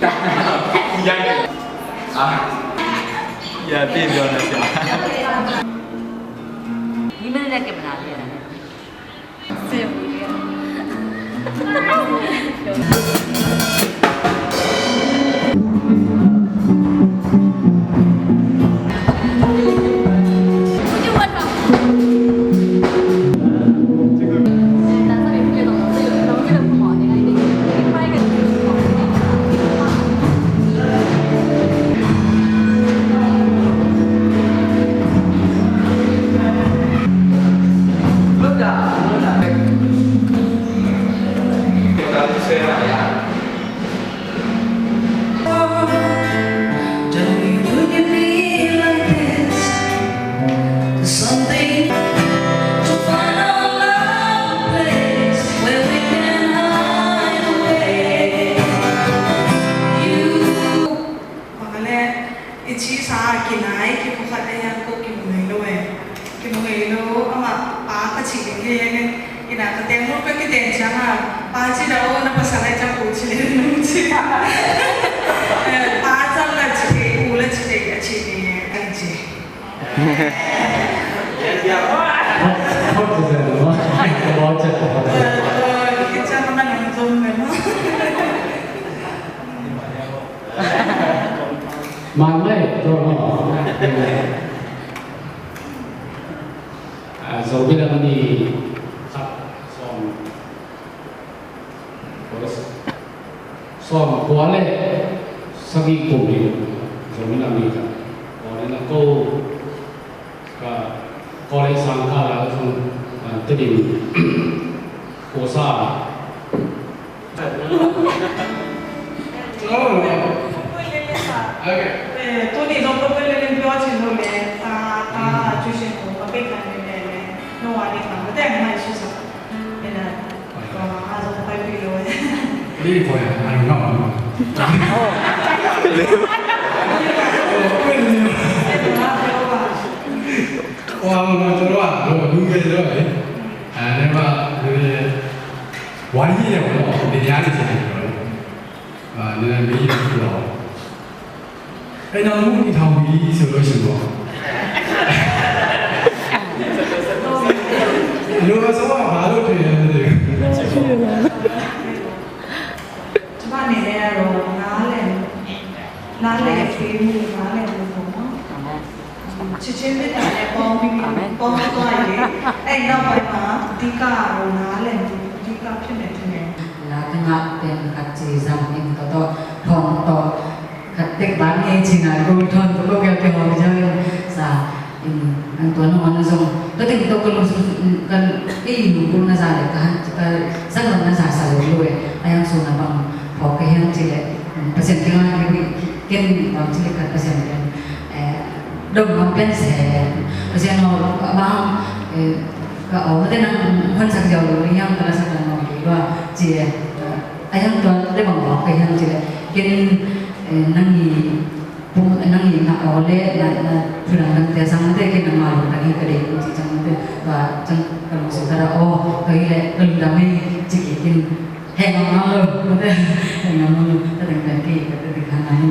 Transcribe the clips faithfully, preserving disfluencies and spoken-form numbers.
Ya, ya, ya, ya. Ni mana dia ke mana dia? Mangale, i cihsa a kinai, kipukhat a hiang ko kimu ngei lo e. Kimu ngei lo, amah pa ka cih ding hi hang e. Ina ka teng lo pek kiteng ciang a, pa ci da o, na pasal ai ciang u ci le nung ci. Eh, pa ciang la ci thei, u la ci thei, a ci ni e, a ci. Zomi lam ni khat sawm, sawm kua le sagih kum in Zomi lam ni khat. Kua le na ko ka college sang ka la ka sung, ah, Tedim ko sa. Oh. Okay. Eh, tuni zong ko pui le lim pyo chin lo le, ta, ta, chu shin ko, ka pe kan le le, no wa de kan, ka de mai su sa. Ina, ko ma ka zong pai pi lo. Li ko ya, I don't know. Wa ma ma to wa, lo, lu ke lo, eh. Ah, ne ma, ne, wa ni ya, wa ni ya ni se. Ah, ne, mi lo. Ei, nang mu ni thau mi, so lo, so lo. Lo, so wa, ba lo, pe, ne. Cuma ni le, lo, na le, na le, fi mu, na le, mu, mu. Cicin ni ta le, pong mi, pong to ai le. Ei, na pai ma, di ka, lo, na le, di ka, pin le, pin le. La ka ngah pen khat ci zang in ka tawh thong tawh khat tek bang ngei ci ngai ko thong tawh ko kei kei hong zang in sa in an tuan hong an zong ka teng tawh ka lung sung ka ei lungkung na za le ka han ka zang lam na za sa lo lo e a yang sung na bang phawk ka hiang ci le Pasian ka ngai ken bang ci le khat Pasian ken dong bang pen se Pasian hong bang ka aw mate nang hon sak ziau lo hiang ka la sak nang hong kei lua ci e. A hiang tuan te bang bawk ka hiang ci le ken, eh, nang i pum nang i na aw le na, na thu dang dang te sang te ken nang ma lo dang hi ka dei ci cang te ba cang ka lungsim ka da aw ka hi le ka lungdam hi ci ki ken heng ngam ngam lo mate heng ngam ngam lo ka dang dang ki ka te ding khan na hi.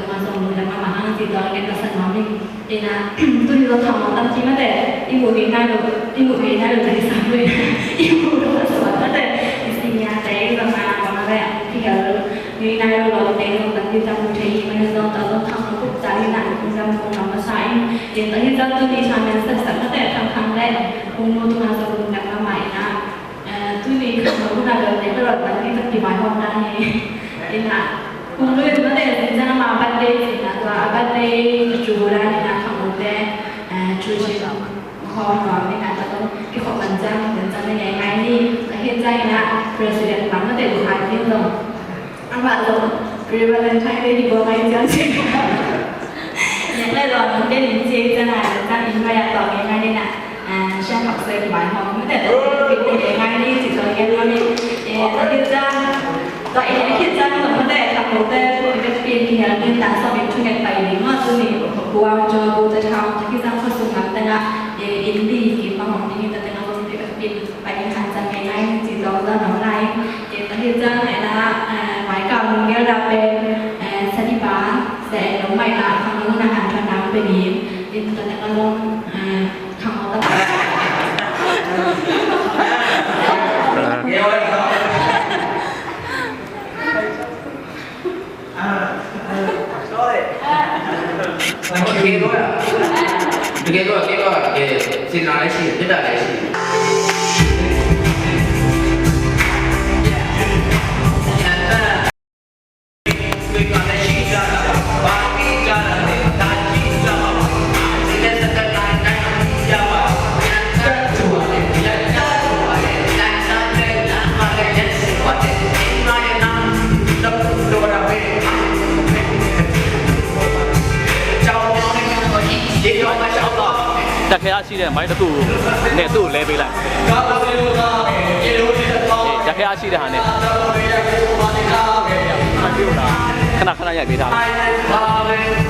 tua mah zong lungdam mahmah hang ci tua ngen ka san nuam ing. Ina, tuni zong khangno tampi mate, i muh ngei nai lo, i muh ngei nai lo tuni sam lo ina, i muh lo a suak mate, i senior te zong a, bang a ve, i gal lo, ngei nai lo lo te zong tampi tam thei hi, mate zong tua zong khangno khup ta ina, kong zam kong lam masa in, ina tua hi zong tuni sa men sak sak mate, khang khang le, kong nu tung a zong lungdam mahmah ina. Eh, tuni khangno hun a bel nek lawh bang hi tak kivaihawmna hi. Ina, kong nu in mate, zingsang ama birthday, ina tua a birthday, cu cu bulan ina khangnote, eh, cu ci hawm hawm ina tua tong kikhop man ciang, man ciang na ngai ngai ni. Ahin ciang ina president bang mate lu hai ni zong. Amah zong pre-Valentine Day hi bua ngai ciang ci. Nek le lawh nong den in ci ciang a, ciang in mai a tawh ngai ngai ni na. Ah, siang khak sek mai hong mate tawh pin ngai ngai ni ci tawh ngai ngai ni. Eh, tawh hi ciang, tawh in khit ciang tawh mate khak lo te pu i pin ki hel ni ta sawm in thu nget pai ding maw tuni. Guangzhou, Bogota town, tawh hi ciang khua sung lam teng ah, eh, in di ki ma hong ding in tawh teng ah zong i pin pai ding han ciang ngai ngai ni ci tawh zong nong lai. Tua hi ciang ina, eh, vaikau nung gel ra pen, eh, sanipa, se en lo mai na, khang nung na han thuan nang pe ni, in tua teng a zong, eh, khang lo ta. Jacket a si le mai da tu ne tu le bi la. ဖျားရှိတဲ့ဟာနဲ့ ခဏခဏရိုက်ပေးထားတယ်။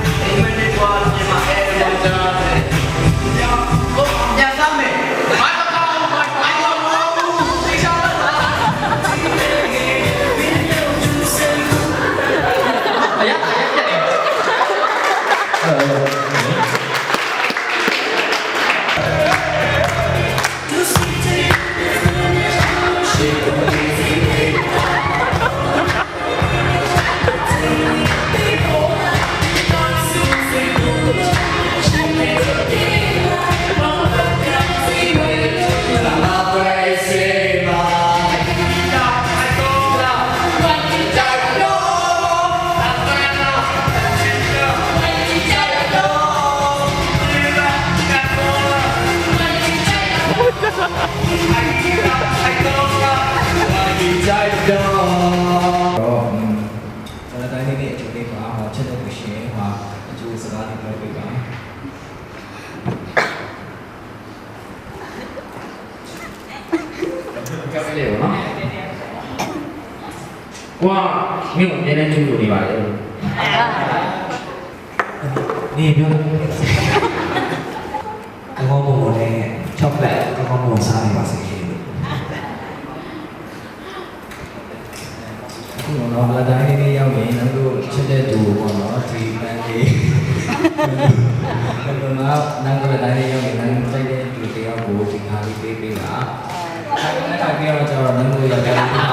Salatani ni a cu ni pa, a cu ni pa, a cu salatani pa. ကပ်လေနော်။ ကွာ မြို့နည်းနည်းကျူးလို့နေပါလေ။ နေပြောကောင်းကောင်းမွန်မွန်နဲ့ chocolate ကောင်းကောင်းမွန်မွန်စားနေပါစေလို့။ အခုနော် Valentine နေ့ရောက်ရင် နင်တို့ချစ်တဲ့သူပေါ့နော် ဒီပန်းလေး နင်တို့က Valentine နေ့ရောက်ရင် နင်တို့ကြိုက်တဲ့သူတစ်ယောက်ကို ဒီဟာလေးပေးပေးပါ။ အဲ့ဒါပြီးတော့ ကျတော့ နင်တို့ယောက်ျားလေး